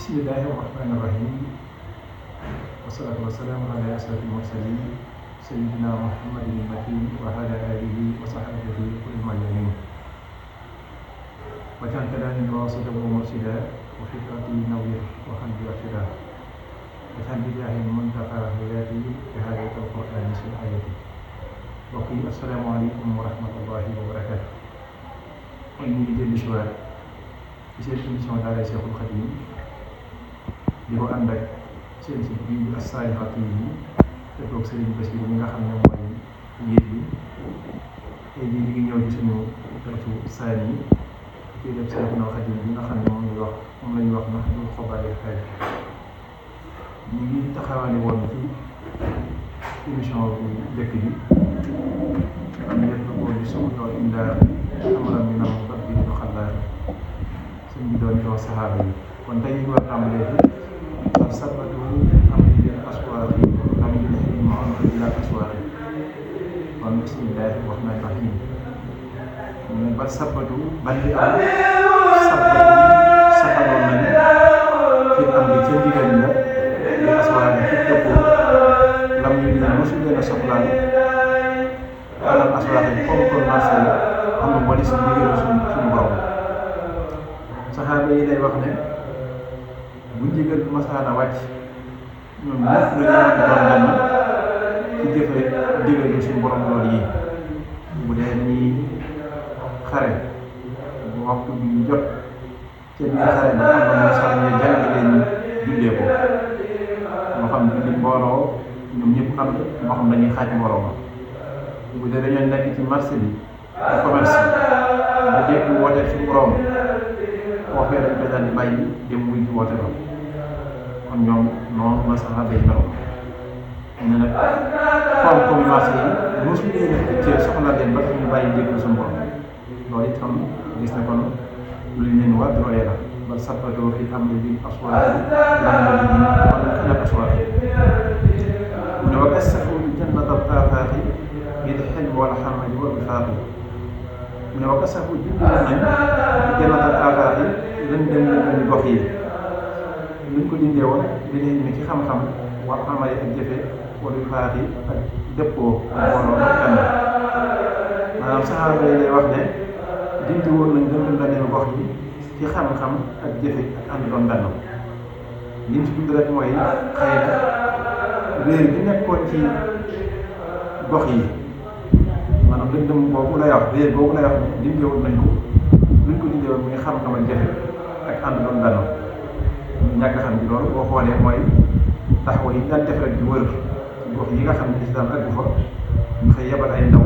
Bismillahi rahmani rahim. Wassalatu wassalamu ala ashrafil mursalin sayyidina Muhammadin makin wa ala alihi wa sahbihi kulli mayamin. Waj'al kalami rasida wa mursida wa fikrati nawwir wa qalbi arshida. Waj'al bijahi muntaqa hayati bi hadatil qur'ani sil ayati. Mbokk yi assalaamu aleykum wa rahmatullahi wa barakatuh. Kon ñu ngi dellu si waat ci seen émission Daara Cheikhul Khadim di ko ànd ak seen si bii As-Salihah yi te toog Serigne Bassirou mi nga xam ne mooy njiit bi tey jii ñu ngi ñëw ci suñu darsu saani yi ci def Cheikhul Khadim bi nga xam ne moom la ñuy wax ndax du xobaale xel ñu ngi taxawale woon ci émission bu njëkk bi am na yëpp ko di suñu yoon indaar amalam mi nam bat bi ñu xalaat suñ bi doon jox saxaaba yi kon tey ñu war a tàmbalee fi ak sabatu am di aswaar yi am di ma am di la aswaar yi kon bismillah wax naa tax nii mu ba sabatu ban bi am sabatu saxaloon nañ fi am di ca ndigal la di aswaar yi fi dëppoo lam ñu dina mosu leen a soxlaal alal aswaar yi comme kon marché yi am na wali si ndigal suñu borom saxaaba yi lay wax ne bu ndigal bu masaana wàcc ñoom ñëpp dañoo doon dem ci jëfe ndigalu suñu borom loolu yi bu dee ñuy xare bu waxtu bi jot ca biir xare bi am na sax ñu jàng leen jullee ko moo xam julli mbooloo ñoom ñëpp am moo xam dañuy xaaj mbooloo ma bu dee dañoo nekk ci marché bi ak commerce ba dégg woote suñu borom foofee dañ koy daal di bàyyi dem wuy ci woote ba kon ñoom noonu la saxaaba yi meloon ñu ne nag comme marché yi mosu ñu def ci soxla leen ba tax ñu bàyyi déglu suñu borom loolu itam gis na kon lu leen war di royee la ba sapatoo fi am na bi aswaat lan la di wala kanam aswaat mu ne wa kasafu jannatal aafaaqi bi xel wala xamadi wa bifaaqi mu ne wa kasafu jublu nañ jannatal aafaaqi lañ dem lañ gox yi luñ ko dindee woon bi léegi ni ci xam-xam war amale ak jëfe wala faati ak dëppoo ak mbooloo ak kenn maanaam saxaaba yi lay wax ne dindi woon nañ dem la dem gox yi ci xam-xam ak jëfe ak ànd doon benn liñ ci dund rek mooy xëy na réer bi nekkoon ci gox yi maanaam lëndëm boobu lay wax réer boobu lay wax dindi woon nañ ko luñ ko dindee woon muy xam-xam ak jëfe ak ànd doon benn ñàkk xam bi loolu boo xoolee mooy taxaw yi daan def rek di wër gox yi nga xam ne islam ak fa ñu fay yebal ay ndaw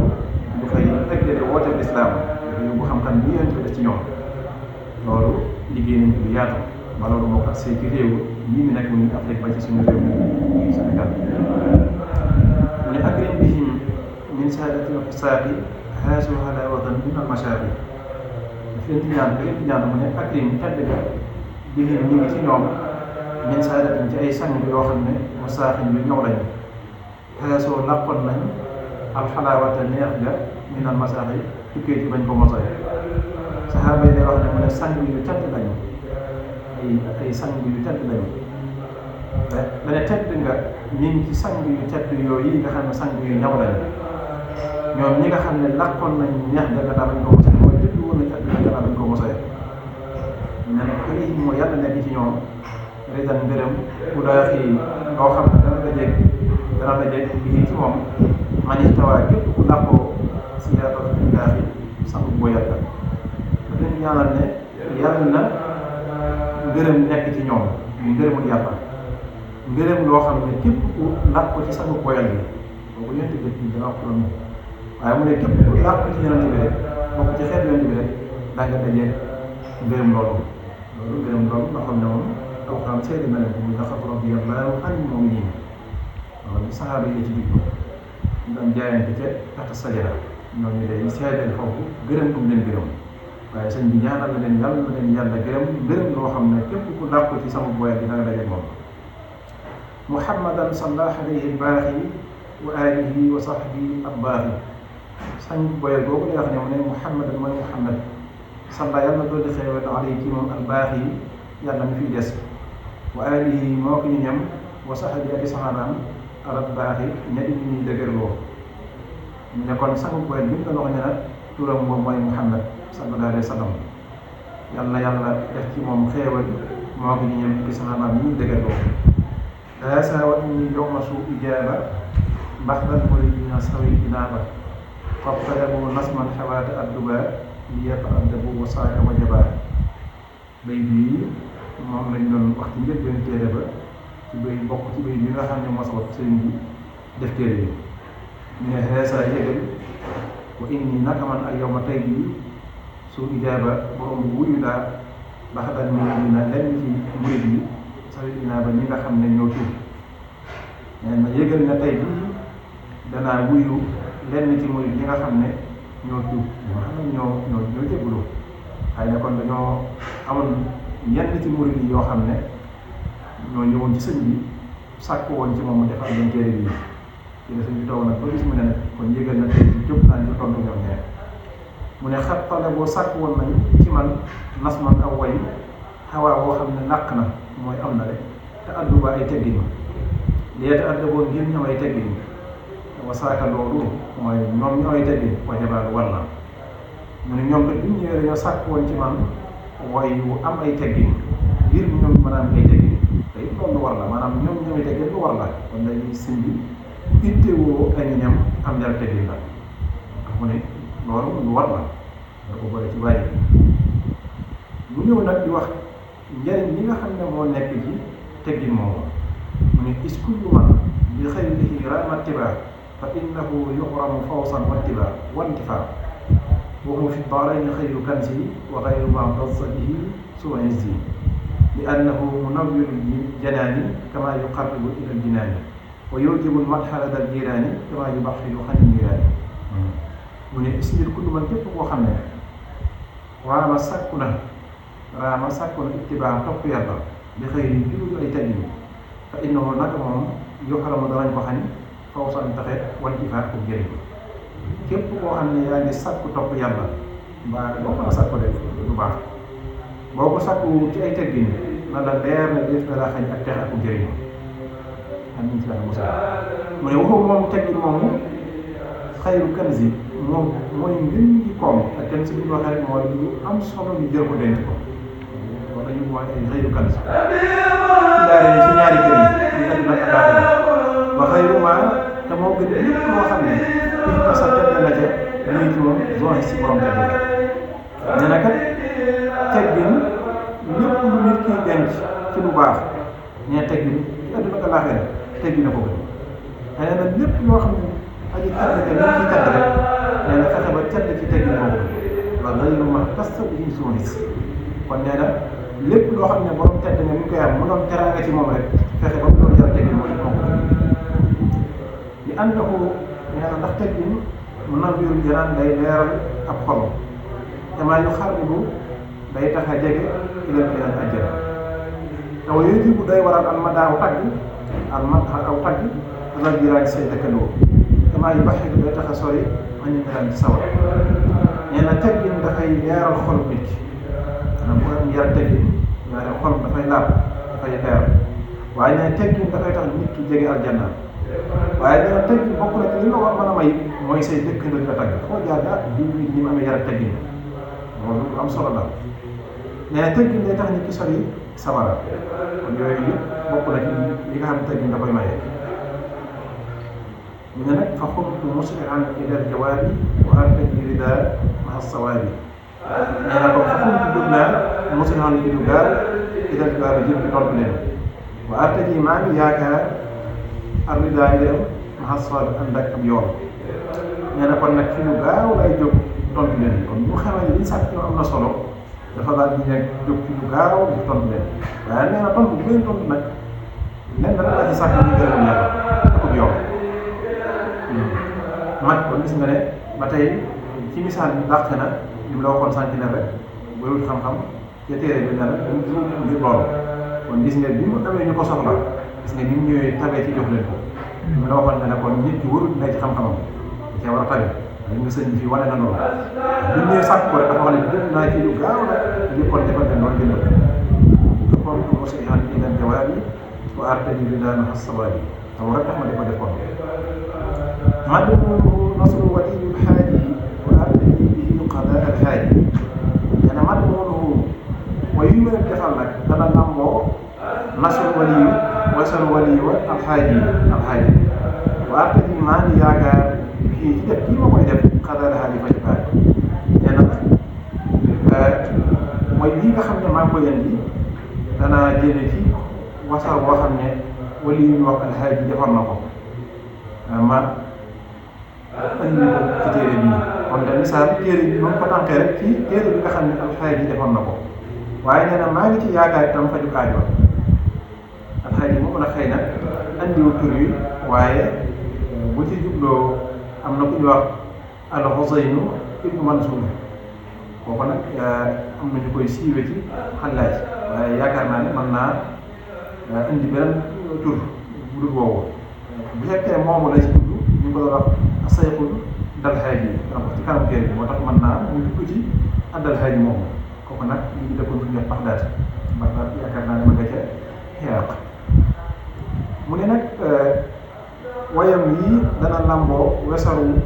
ñu fay eggale woote islam bu xam-xam bi yéen ko def ci ñoom loolu liggéey nañ ko lu yaatu ba loolu moo ko agsee ci réew yi mu nekk muy Afrique ba ci suñu réew mi Sénégal mu ne akrim bihim min saadati wa fisaaqi haasu halaawatan min al-mashaaqi daf leen di ñaan mu ne akrim tedd ga bihim ñu ngi ci ñoom min saadatin ci ay sang yoo xam ne masaaxin yu ñëw lañu xeesoo làqoon nañ alxalaawata neex ga min al masaaxi tukkee ci bañ ko mosay saxaaba yi day wax ne mu ne sang yu tedd lañu ay sang yu tedd lañu dane tedd nga ñu ngi ci sang yu tedd yooyu yi nga xam ne sang yu ñëw lañu ñoom ñi nga xam ne làqoon nañ neex ga daa bañ ko mosay mooy dëgg woon nañ tedd ga daa bañ ko mosay ne nag xëy moo yàlla nekk ci ñoom ridan ngërëm ku daa xii loo xam ne dana dajeeg bii ci moom man itawaa képp ku làqoo si yaatal daa fi sangu boo yàlla daf leen ñaanal ne yàlla na ngërëm nekk ci ñoom muy ngërëmul yàlla ngërëm loo xam ne képp ku làqoo ci sangu boo yàlla bi boobu yonent bi dana wax loolu waaye mu ne képp ku làqoo ci yonent bi rek bokk ci xeet yonent bi rek daa nga dajeeg ngërëm loolu ngërëm loolu nga xam ne moom alxuraan seede na leen ko muy laqad radiyallaahu anil mu'miniin loolu saxaaba yi ci digg ñu doon jaayante ca taxta sajara ñooñu day seedeel foofu gërëm ko leen gërëm waaye sëñ bi ñaanal na leen yàlla gërëm ngërëm loo xam ne képp ku làqu ci sama boyal bi danga dajeeg moom muhammadan sallallahu alayhi baaxi wa alihi wa sahbihi ab baaxi sañ boyal boobu lay wax ne mu ne muhammadan mooy muhammad salla yàlla na doon di xeewal alayhi ci moom al baaxi yàlla mi fiy des wa alihi moo ko ñu ñam wa saxabi ak saxaanaam arab baaxi ñetti ñuy dëgërloo ñu ne kon sangu boy bi nga wax ne nag turam moom mooy Muhammad sallallahu alayhi wa sallam yal na yàlla def ci moom xéewal moo ko ñu ñam ak saxaanaam ñuy dëgërloo asa wa inni yowma su ijaaba mbaxdal muridina sawi inaaba fabtalabu nasman xawaata adduba li yataaddabu wa saaka wa jaba bay bii moom lañ doon wax ci njëlbeen téere ba ci bay bokk ci bay bi nga xam ne moo sabab sëriñ bi def téere bi ñu ne xeesa yëgal wa inni naka man ak yow ma tey bii su ijaaba borom bu wuyu daa baxdal muridina lenn ci murid yi sawi inaaba ñi nga xam ne ñoo tuub nee na yëgal na tey bii danaa wuyu lenn ci murid yi nga xam ne ñoo tuub ñoo xam ne ñoo jégalu xëy na kon dañoo amoon yenn ci murid yi yoo xam ne ñoo ñëwoon ci sëñ bi sàkk woon ci moom mu defal leen téere bi ci la sëñ bi toog nag ba gis mu ne nag kon yëgal na tey ci jóg naa ci tontu ñoom ñeer mu ne xat tale boo sàkk woon nañ ci man nas man aw way xawaa boo xam ne làq na mooy am na rek te addu ba ay teggin lii te addu boo ngir ñëw ay teggin wasaaka loolu mooy ñoom ñoo ay teggin wajabaal war na mu ne ñoom kat bi ñu ñëwee dañoo sàkk woon ci man way yu am ay teggin ngir ñoom mën a am ay teggin te it loolu war la maanaam ñoom ñooy teggin lu war la kon dañuy sëñ bi ittewoo ay ñam am yar teggin la mu ne loolu lu war la da ko boole ci bàyyi bu ñëw nag di wax njëriñ li nga xam ne moo nekk ci teggin moomu mu ne is kullu man bi xayrihi raama tibaa fa innahu yuxramu fawsan wattibaa wantifaa wa huwa fi daarayni xayru kanzi wa xayru ma dazza bihi suwa izzi li annahu munawwiru janaani kama yuqarribu ila aljinaani wa yujibu almadxa lada aljiraani kama yubaxilu xani niraani mu ne is nit kullu man képp koo xam ne raama sàkku na ittibaa topp yàlla bi xëyri jurul ay teggin fa innahu naka moom yuxramu danañ ko xañ fawsan taxe wantifaa ak jëriñ képp koo xam ne yaa ngi sàkku topp yàlla mbaa boo ko sàkku def du baax boo ko sàkku ci ay teggin na la leer na def na la xañ ak texe ak jëriñ xam nañ ci yàlla musa mu ne waxu moom teggin moomu xayru kanzi moom mooy ngën ji koom ak kenn si bu ñu waxee rek mooy lu am solo ñu jël ko denc ko wala ñu mooy ay xayru kanzi daare ci ñaari kër yi ñu àdduna ak àllaaxira wa xayru ma te moo gën lépp loo xam ne fii tasa tedd na ca muy ci moom zone si borom tedd la nee na kat teggin lépp lu nit kiy denc ci lu baax ñee teggin ci àdduna ak àllaaxira teggin na ko gën xëy na lépp loo xam ne aji tedd ka nit ki tedd rek nee na fexe ba tedd ci teggin moomu wa xayru ma tasa bihi zone kon nee na lépp loo xam ne borom tedd nga ñu koy am mu doon teraanga ci moom rek fexe ba mu doon jar teggin moo di konk li annahu nee na ndax teggin mu nawwirul janaan day leeral ab xol damaa yu xarribu day tax a jege ilal jinaan àjjana te wa yooyu bu day waral al madaaw tagg al madha aw tagg alal jiraan say dëkkandoo damaa yu baxitu day tax a sori ma ñu ngi ci sawar nee na teggin dafay leeral xol nit ki maanaam bu am yar teggin ñaare xol dafay laab dafay leer waaye nee teggin dafay tax nit ki jege aljanna waaye nee na teggin bokk na ci li nga war mën a may mooy say dëkkandoo dina tagg foo jaar daal diw nit ñi mu amee yar teggin loolu lu am solo la nee na teggin day tax nit ki sori sawara kon yooyu yëpp bokk na ci li nga xam ne teggin da koy maye ñu ne nag fa xumtu muslihan ilal jawaabi wa artaji rida maha sawaabi nee na ko fa xumtu jóg naa muslihan ci du gaaw ilal jawaabi jëm ci tontu leen wa artaji maa ngi yaakaar ar rida ngërëm maha sawaabi ànd ak ab yoon nee na kon nag fi lu gaaw lay jóg tontu leen kon ñu xamee ne liñ sàkk ñoo am na solo dafa daal di nekk jóg fi lu gaaw di tontu leen waaye nee na tontu bu leen tontu nag lenn rek la ci sàkk ñu gërëm yàlla ak ab yoon mag kon gis nga ne ba tey ci misaal bi dàq na li mu la waxoon sànq ne rek booy wut xam-xam ca téere bi ne la dañ ko ngir loolu kon gis nga bi mu amee ñu ko soxla gis nga ni mu ñëwee tabee ci jox leen ko li mu la waxoon ne kon nit ki warul ne ci xam-xamam da cee war a tabe li nga sëñ bi fii wane na loolu bi ñëwee sàkk ko rek dafa wax ne jot naa ci lu gaaw la ngir kon defal leen loolu jënd ko kon mos a ihan ci leen jawaab artaji ridana as-sawabi taw rek tax ma di ko defoon madmunuhu nasru waliyul haaji wa artaji bihi qada al-haaji yana madmunuhu mooy yu mën a defal nag dana lamboo nasru waliyu wasal waliyu wa al-haaji wa artaji maa ngi yaakaar kii ci def kii ma koy def qada al-haaji fa ci baaj nee na mooy lii nga xam ne maa ngi ko indi danaa jële ci wasal boo xam ne wali yu ñu wax alxaaji defar na ko ma indi ko ci téere bi kon de misaal téere bi moom ko tànkee rek ci téere bi nga xam ne alxaaji defar na ko waaye nee na maa ngi ci yaakaar itam faju aajo alxaaji moom la xëy na andiwu tur yi waaye bu ci jubloo am na ku ñu wax al-Xuseynu ibnu Mansuur kooku nag am na ñu koy siiwee ci xalaaj waaye yaakaar naa ne mën naa indi beneen tur bu dul boobu bu fekkee moomu la ci tudd ñu ko doon wax asayxul dalxaaji donc ci kanam kër bi moo tax mën naa mu dugg ci addalxaaji moomu kooku nag ñu ngi dëkkoon fu ñuy wax Baxdaad yaakaar naa ne ma nga ca Iraq mu ne nag wayam yi dana lamboo wesaru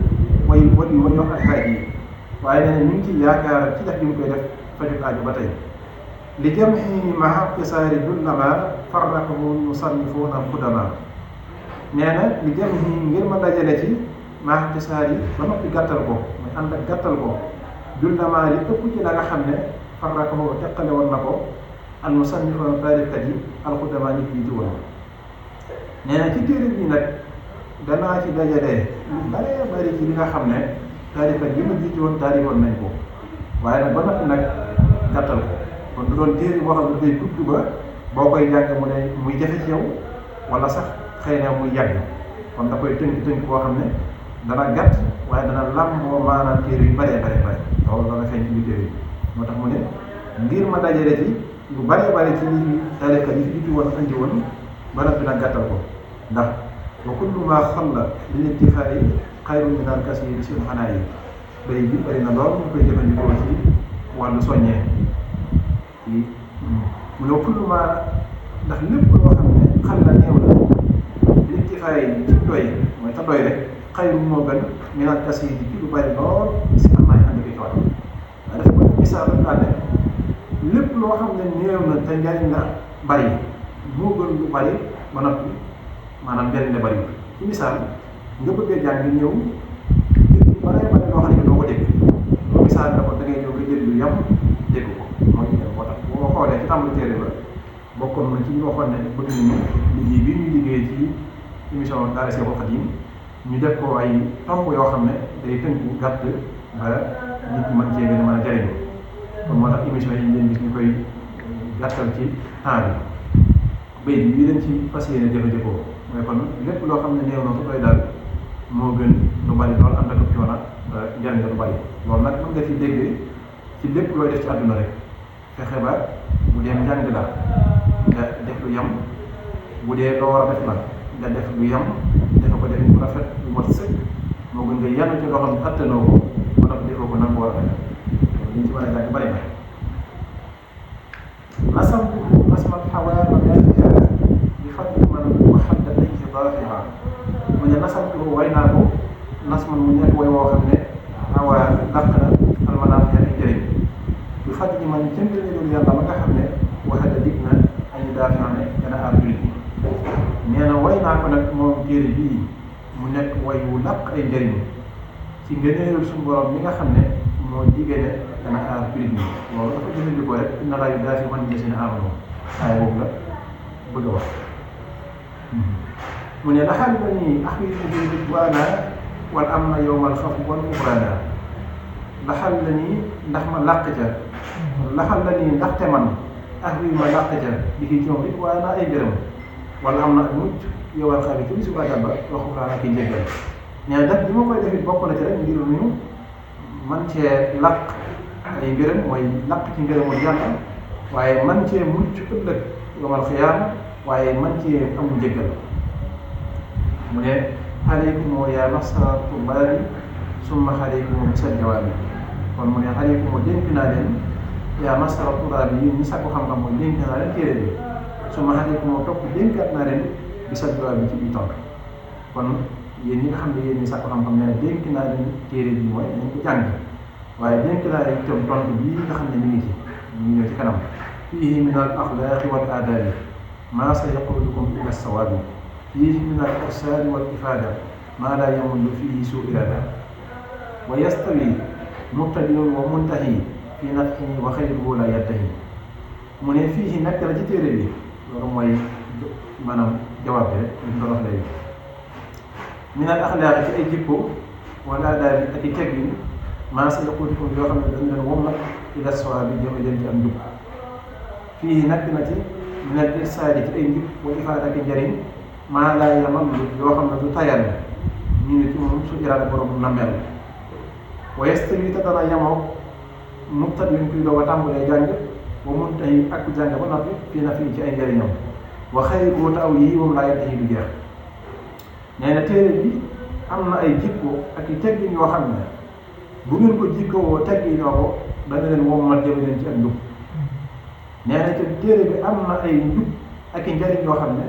way wali wa ñoo alxaaji yi waaye nee na ñu ngi ci yaakaar ci def gi mu koy def faju aajo ba tey li jamhi maa qisaari dullama farraqahu musannifuuna qudama nee na li jamhi ngir ma dajale ci maa qisaari ba noppi gàttal ko mooy ànd ak gàttal ko dullama li ëpp ci la nga xam ne farraqahu teqale woon na ko al musannifuuna taarifkat yi al qudama ñi jiitu woon nee na ci téere bi nag danaa ci dajale lu bare bari ci li nga xam ne taarifkat yi ma jiitu woon taarifoon nañ ko waaye nag ba noppi nag gàttal ko kon du doon téere boo xam ne dafay gudd ba boo koy jàng mu ne muy jafe ci yow wala sax xëy na muy yàgg kon da koy tënk boo xam ne dana gàtt waaye dana làmboo maanaam téere yu bare loolu dana feeñ ci biir téere yi moo tax mu ne ngir ma dajale ci lu bare ci li taarifkat yi fi jiitu woon andi woon ba noppi nag gàttal ko ndax wa kullu ma xalla lil ittifaa'i xayrun min al-kasri ci xanaa yi bay bi bari na lool ñu koy jëfandikoo ci wàllu soññee mu ne kullu ma ndax lépp loo xam ne xal la néew la lil ittifaa'i ci doy mooy ta doy rek xayrun moo gën min al-kasri ci lu bari lool si xanaa yi andi ko ci waaye dafa ko misaal daal ne lépp loo xam ne néew na te njariñ la bari moo gën lu bari ba noppi maanaam njariñ la bari ci misaal nga bëgg a jàng ñëw jël lu bare loo xam ne doo ko dégg loolu misaal na ko da ngay ñëw nga jël lu yam dégg ko moo tax boo xoolee ci tàmbali téere ba bokkoon na ci ñu waxoon ne bëgg nañu liggéey bi ñu liggéey ci émission Daara Cheikhoul Khadim ñu def ko ay tomb yoo xam ne day tënku gàtt ba nit ñi mën cee gën a mën a jariñu kon moo tax émission yi ngeen gis ñu koy gàttal ci temps bi béy bi lañ ci fas yéene jëfandikoo mooy kon lépp loo xam ne néew na ko doy daal moo gën lu bari loolu ànd ak coono njariñ la lu bari loolu nag mën nga ci dégg ci lépp looy def ci àdduna rek fexe ba bu dee njàng la nga def lu yam bu dee loo war a def la nga def lu yam defe ko defin bu rafet lu mat sëkk moo gën nga yenn ci loo xam ne attanoo ko ba noppi defoo ko nag war a def liñ ci mën a jàng bari na nasmat xawaa magaatiha bi fadli man waxadda intidaafiha mu ne nasamtuhu way naa ko nasman mu nekk way woo xam ne xawaa dàq na almanaafiha ay njëriñ bi fadli man cëngalelul yàlla ma nga xam ne waxadda dig na ay daafiha ne dana aar julit bi nee na way naa ko nag moom téere bii mu nekk way wu làq ay njëriñ ci ngëneelul suñu borom mi nga xam ne moo digee ne dana aar julit bi loolu dafa jëfandikoo rek inna laa yudaafi man llaziina aamanu aay boobu la bëgg a wax mu ne laxal la nii axwiitu bi ridwaana wal amna yawmal xawfi wal kufraana laxal la nii ndax ma làq ca laxal la nii ndaxte man axwi ma làq ca di ci moom ridwaana ay gërëm wala am na ak mucc yowal xawfi ci bisu bàjjal ba wa kufraana ki njëggal ñaa daf bi ma koy defit bokk na ci rek ngir ñu man cee làq ay ngërëm mooy làq ci ngërëmul yàlla waaye man cee mucc ëllëg yawmal xiyaama waaye man cee am njëggal mu ne aleykum yaa masara tullabi summa aleykum bisal jawaabi kon mu ne aleykum dénk naa leen yaa masara tullabi yi ñi sàkku xam-xam mooy dénk naa leen téere bi su ma xamee moo topp dénkaat naa leen di sa jawaab bi ci biir tontu kon yéen ñi nga xam ne yéen ñi sàkku xam-xam ne dénk naa leen téere bi mooy nañ ko jàng waaye dénk naa leen itam tontu bii nga xam ne mi ngi ci ñu ngi ñëw ci kanam fiihi min al axlaaqi wal aadaabi maa sa yaqudukum ila sawaabi fiihi min al irsaali wal ifaada maa laa yamullu fiihi suu iraada wa yastawi mubtadiun wa muntahi fi nafsihi wa xayruhu la yantahi mu ne fii nekk la ci téere bi loolu mooy maanaam jawaab bi rek li ñu doon wax léegi min al axlaaq ci ay jikko wala aadaab ak i teggin maa sa yaqudukum yoo xam ne dañ leen wommat ila sawaabi jëme leen ci am njub fii nekk na ci min al irsaali ci ay njub wa ifaada ak njëriñ maa laa yamallu yoo xam ne du tayal ñu ne ci moom su iraada borom nammeel wa yastawi te dana yemoo mubtadiin kuy doog a tàmbalee jàng wa muntahi ak ku jàng ba noppi fii na fii ci ay njëriñam wa xayruhu taw yi moom laa yantahi du jeex nee na téere bi am na ay jikko ak i teggin yoo xam ne bu ngeen ko jikkowoo tegginoo ko dana leen wommat jëme leen ci ak njub nee na te téere bi am na ay njub ak i njëriñ yoo xam ne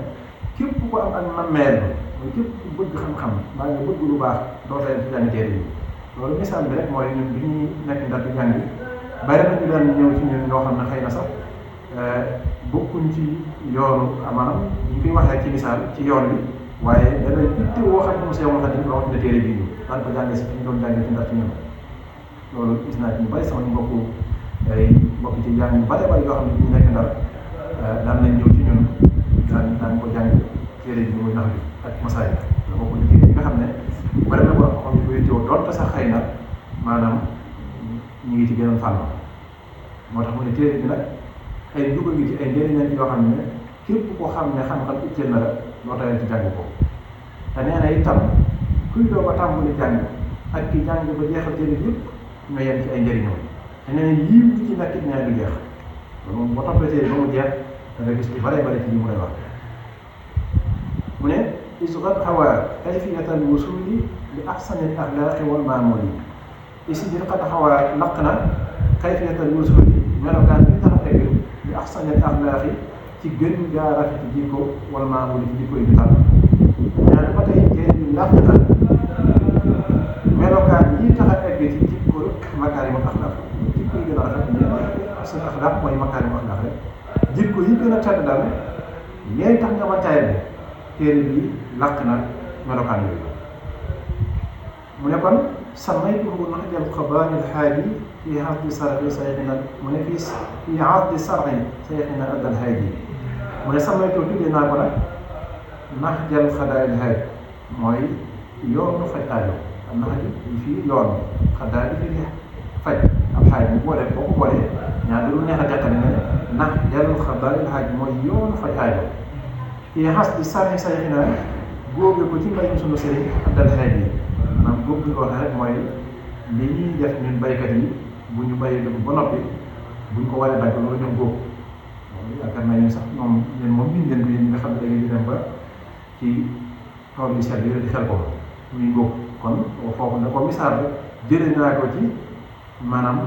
képp ko am ak nammeel mooy képp ku bëgg xam-xam mbaa nga bëgg lu baax doo tayal ci jàng téere bi loolu misaal bi rek mooy ñun bi ñuy nekk ndax di jàng bari na ñu daan ñëw ci ñun ñoo xam ne xëy na sax bokkuñ ci yoonu maanaam ñu koy waxee ci misaal ci yoon bi waaye dana itte woo xam ne monsieur Wala di rawatina téere bii nii daan ko jàngee si fi ñu doon jàngee ci ndax ci ñun loolu gis naa ci ñu bari sama mbokk ci jàng yu bari bari yoo xam ne ñu nekk ndar daan nañ ñëw ci ñun daan ko jàng téere bi muy nax bi ak masaay la bokk ci téere yi nga xam ne bari na ko xam ne koy teew doonte sax xëy na maanaam ñu ngi ci gënoon fànn moo tax mu ne téere bi nag ay dugg ngi ci ay njëriñam yoo xam ne képp koo xam ne xam-xam itteel na la loo tayal ci jàng ko te nee na itam kuy doog a tàmbali jàng ak ki jàng ba jeexal téere yëpp ñoo yem ci ay njëriñam te nee na yiw bi ci nekk it nee du jeex loolu moom boo toppee téere ba mu jeex da nga gis lu bare bare ci li mu lay wax mu ne isgat xawaa kayfiyatal wusuli li ahsanil axlaaqi wal maamuli isi bi qad xawaa laq na kayfiyatal wusuli melokaan bi tax a egg li ahsanil axlaaqi ci gën gaa rafet jikko wal maamuli ci jikko yi ñu tànn ñaar ba tey téere bi laq na melokaan yi tax a egg ci jikko makaarimul axlaaq jikko yi gën a rafet ñeent ahsan axlaaq mooy makaarimul axlaaq rek jikko yi gën a tedd daal yéen tax nga ma taayal bi téere bi làq na melokaan yooyu mu ne kon samaytuhu nahjal qabaa'il haaji fii asdi sar'i sayxina mu ne fii asdi sar'i sayxina addal haaji mu ne samaytuhu tuddee naa ko nag nahjal qabaa'il haaji mooy yoonu faj aajo am na xaj fii yoon xadaa di fii faj ab xaaj bu boole boo ko boolee ñaar lu neex a jàppale ne nahjal qabaa'il haaji mooy yoonu faj aajo fii asdi sar'i sayxina góobe ko ci mbayum sunu sëriñ addal haaji maanaam góob bi nga waxee rek mooy li ñuy def ñun baykat yi bu ñu bayee dugub ba noppi buñ ko waree dagg loolu ñoom góob loolu yaakaar naa yéen sax moom yéen moom biñ leen ko yéen ñi nga xam ne da ngeen di dem ba ci tool yi sell yi di xel ko muy góob kon foofu ne ko misaal bi jëlee naa ko ci maanaam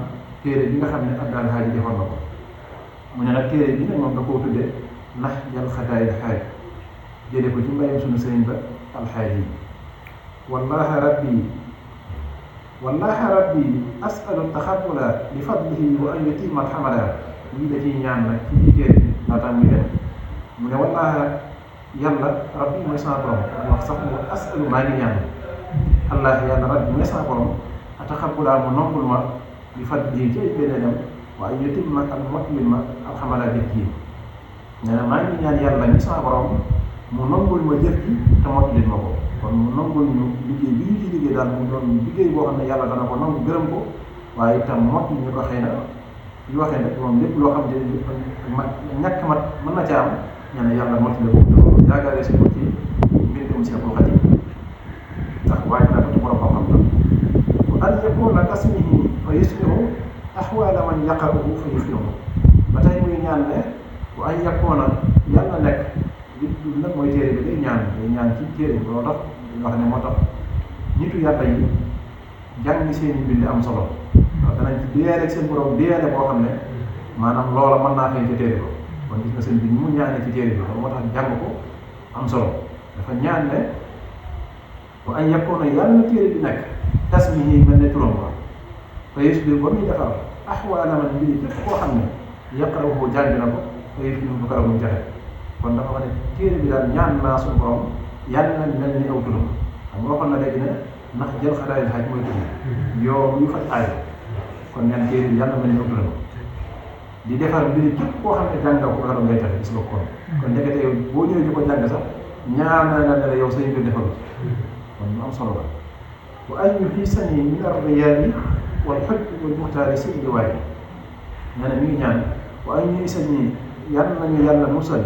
téere bi nga xam ne Abdal Haaji defoon na ko mu ne nag téere bi nag moom da koo tuddee Nahjal Qadaa'il Haaji jëlee ko ci mbayam sunu sëriñ ba alxaaji wallahi rabbi asalu taxabula li fadlihi wa an yutima alxamala lii da ciy ñaan nag ci téere bi laataa muy dem mu ne wallahi yàlla rabbi mooy sama borom wax sax mu asalu maa ngi ñaan allah yàlla rabbi mooy sama borom a taxabula mu nongul ma li fadlihi ci ay beneenam wa an yutima ak mottali ma alxamala jëf ji nee na maa ngi ñaan yàlla ni sama borom mu nongul ma jëf ji te mottali ma ko kon mu nangul ñu liggéey bi ñu ci liggéey daal mu doon liggéey boo xam ne yàlla dana ko nangu gërëm ko waaye itam mot ñu ko xëy na yu waxee nag moom lépp loo xam ne ñàkk mat mën na ca am ñu ne yàlla mot na ko yaakaare si ko ci mbindum Seexul Xadiim ndax waaye naa ko ci borom xam-xam la bu an yakuna kasmihi fa yuslihu ahwaala man yaqaruhu fa yuflihu ba tey muy ñaan ne bu an yakuna yàlla nekk li nag mooy téere bi day ñaan ci téere bi loolu tax dañu wax ne moo tax nitu yàlla yi jàng seen i bind am solo waaw danañ ci déyaale ak seen borom déyaale boo xam ne maanaam loola mën naa feeñ ca téere ko kon gis nga sëñ bi ni mu ñaanee ci téere bi loolu moo tax jàng ko am solo dafa ñaan ne wa an yakuna yàlla na téere bi nekk tasmihi mel ne turam ba fa yusbihu ba muy defar ahwaala man mbiri képp koo xam ne yaqra'uhu jàng na ko fa yusbihu bu karamu jaxe kon dafa wax ne téere bi daal ñaan naa suñu borom yàlla na mel ni aw turam xam nga waxoon na léegi ne ndax jël xadaayil xaaj mooy tudd yoo yu faj aay kon ñaan téere bi yàlla mel ni aw turam di defar mbiri képp koo xam ne jàng nga ko karamu ngay jaxe gis nga kon ndekete yow boo ñëwee di ko jàng sax ñaan na la yow sa mbir defaru kon lu am solo la wa an yuhiisani min ar-riyaali wal hubbi wal muxtaari si liwaay nee na mi ngi ñaan wa an yuhiisani yàlla nañu yàlla musal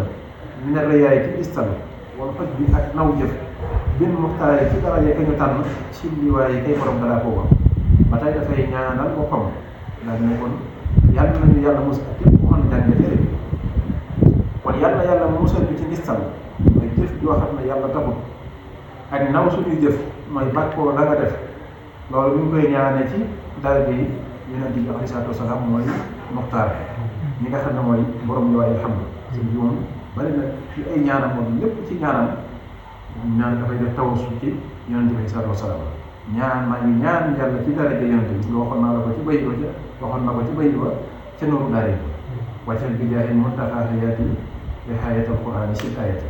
min ar-riyaali ci istal wal hubbi ak naw jëf bin muxtaari ci daraja ka ñu tànn si liwaay kay borom dara booba ba tey dafay ñaanal boppam daal ne kon yàlla nañu yàlla musal ak képp ku mën jàng téere bi kon yàlla musal bi ci ngistal mooy jëf joo xam ne yàlla taxul ak naw suñuy jëf mooy bàkkoo la nga def loolu ñu ngi koy ñaane ci daraja yi yonent bi alayhi salaatu wasalaam mooy muxtaar ñi nga xam ne mooy borom liwaay alhamdu sëñ bi moom bari na ci ay ñaanam moom lépp ci ñaanam ñaan dafay def tawassul ci yonent bi alayhi salaatu wasalaam ñaan maa ngi ñaan yàlla ci daraja yonent bi waxoon naa la ko ci bay ba waxoon na ko ci bay ba ca nooru daari wàccal bi jaahi muntaha hayaati li hayatal qur'aani si ayati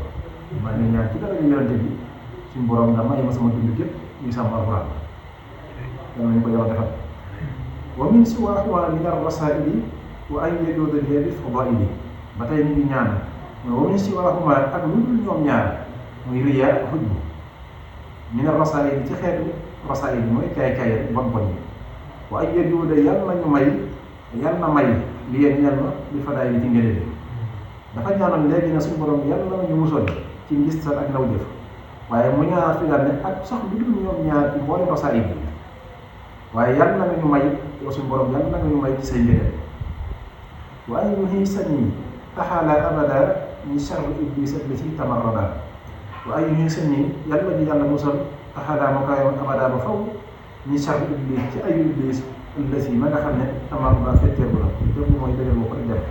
maa ngi ñaan ci daraja yonent bi suñu borom nga may ma sama dund gépp ñuy sàmm alquran yal nañu ko yàlla defal wa min siwaahumaa min ar-rasaa'ili wa an yajuuda li bi fadaa'ili ba tey ñu ngi ñaan wa min siwaahumaa ak lu dul ñoom ñaar muy riyaa ak hujbu min ar-rasaa'ili ci xeetu rasaa'il mooy caay-caay bon bon yi wa an yajuuda yal nañu may yal na may li yéen ñal ma li fadaa'ili ci ngëneel dafa ñaanoon léegi ne suñu borom yal na ñu musal ci ngistal ak naw jëf waaye mu ñaar fi daal ne ak sax lu dul ñoom ñaar ci mboolem rasaa'il bi waaye yal na ñu may yow suñu borom yal na ñu may ci say njëriñ wa an yuhiisani taxaala abada min sharri iblis allati tamarrada wa an yuhiisani yàlla di yàlla musal taxaala moo kayoon abada ba faw min sharri iblis ci ayu iblis allati ma nga xam ne tamarrada fetteeku la jëpp mooy dëgër boo ko dem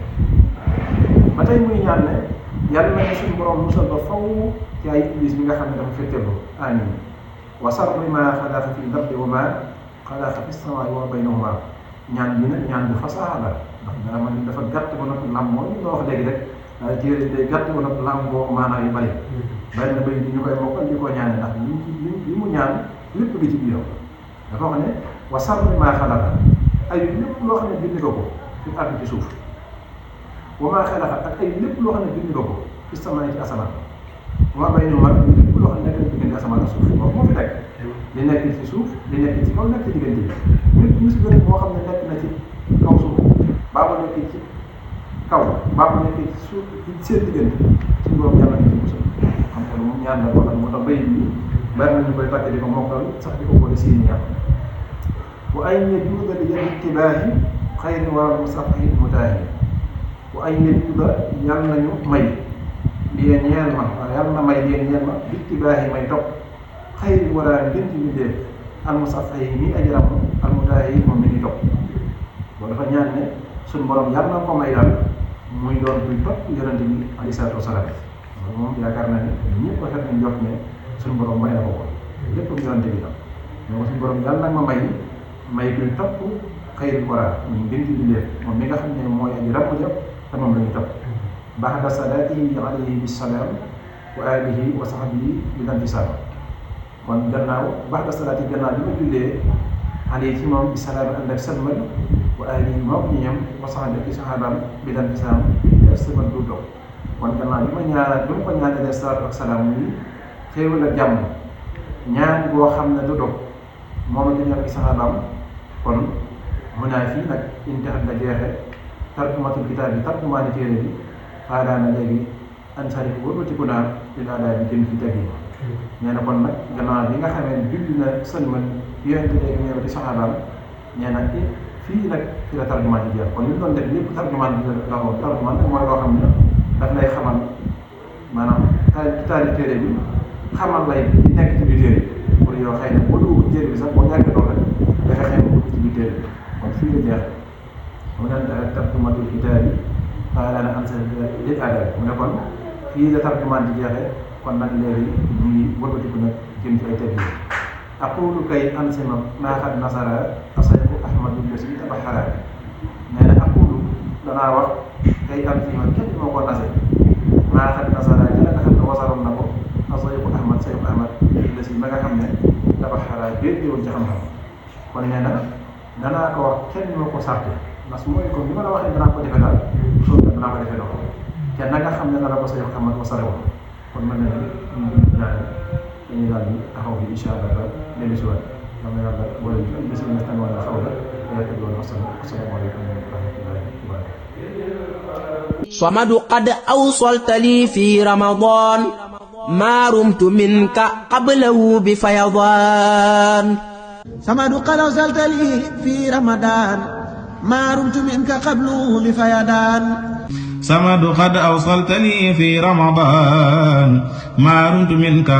ba tey muy ñaan ne yàlla na suñu borom musal ba faw ci ay iblis bi nga xam ne dafa fetteeku amiin wa sarri ma xalaqa fi l-ardi wa ma xalaqa fi s-samaa'i wa ma baynahuma ñaan bi nag ñaan bu fasaha la ndax daa man ni dafa gàtt ba noppi lam moo ñu wax léegi rek téere day gàtt ba noppi lam boo maanaa yu bari bari na bay bi ñu koy mokkal di ko ñaane ndax li mu ñaan lépp gi ci biiram dafa wax ne wa sarri ma xalaqa ay lépp loo xam ne bind nga ko fi àgg ci suuf wa ma xalaqa ak ay lépp loo xam ne bind nga ko fi s-samaa'i ci asamaan wa ma baynahuma lépp loo xam ne nekk na diggante asamaan ak suuf moom moo fi teg li nekk ci suuf li nekk ci kaw nekk ci diggante bi nit ñi si gën moo xam ne nekk na ci kaw suuf baa mu nekk ci kaw baa mu nekk ci suuf ci seen diggante suñu borom yàlla na ci musal xam nga moom ñaan la boo xam ne moo tax bay bi bari na ñu koy fàtte di ko mokkal sax di ko boole seen ñaan wa ay yajuuda li ittibaahi xayri wa musafahi mutaahi wa ay yajuuda yàlla nañu may lii ñeel ma waaye yàlla na may lii ñeel ma ittibaahi may topp xayri wala ngeen ci bindee almusafahi mi ajaram almutaahi moom mi ngi topp loolu dafa ñaan ne suñu borom yàlla na ko may daal muy doon kuy topp yonente bi alayhi salaatu wasalaam loolu moom yaakaar naa ne ñëpp rafet nañ jot ne suñu borom may na ko ko lépp yonente bi la mais suñu borom yàlla na ma may kuy topp xayri wala muy ngeen ci bindee moom mi nga xam ne mooy ajaram ko jàpp te moom la ñu topp ba'da salaatihi alayhi bisalaam wa alihi wa sahbihi bi dantisaam kon gannaaw ba'da salaati gannaaw bi ma jullee alayhi ci moom bi salaam ànd ak salmal wa alihi moom ñi ñam wa sahbihi ak sahabaam bi dantisaam te salmal du dox kon gannaaw bi ma ñaanal bi ma ko ñaanalee salaatu ak salaam yi xéewal ak jàmm ñaan boo xam ne du dog moom la ñu ak sahabaam kon mu naa fii nag intahat la jeexe tarjumatul kitaab bi tarjumaani téere bi xaadaana léegi ansari ko wëlbatiku naa di daal di gën fi teg yi nee na kon nag gannaaw bi nga xamee ne julli na sëlmal yonente léegi ñëw di saxaabaam nee na fii nag fi la tarjumaan di jeex kon li ñu doon def lépp tarjumaan bi la ko tarjumaan nag mooy loo xam ne daf lay xamal maanaam taali téere bi xamal lay nekk ci biir téere bi pour yow xëy na boo dugg téere bi sax boo ñàkkee doon rek dafa xëy na dugg ci biir téere bi kon fii la jeex mu naan tarjumatul kitaab bi waaye daana am seen déet aadal mu ne kon fii la tarjumaan di jeexee kon nag léegi ñu ngi wëlbatiku nag jëm ci ay teg yi aqulu kay ansima maa xad nasara asayku ahmadu lesi tabaxara nee na aqulu danaa wax kay ansima képp moo ko nase maa xad nasara ci la nga xam ne wasaroon na ko asayku ahmad sayku ahmad lesi ma nga xam ne tabaxara béet woon ci xam-xam kon nee na danaa ko wax kenn moo ko sarte ndax mooy comme ni ma la waxee danaa ko defee daal soo danaa ko defee loxo te na nga xam ne dara ko sayku ahmad wasare woon kon mën na ñu ñaan dañuy daal di taxaw bi incha allah ba léegi si waat dama yàlla boole ñu am bés yi nga xam ne xaw la yaa tëdd woon asalaamaaleykum wa rahmatullahi wa barakatuh صمد قد أوصلت لي في رمضان ما رمت منك قبله بفيضان صمد قد أوصلت لي في رمضان ما رمت منك قبله بفيضان صمد قد أوصلت لي في رمضان ما رمت منك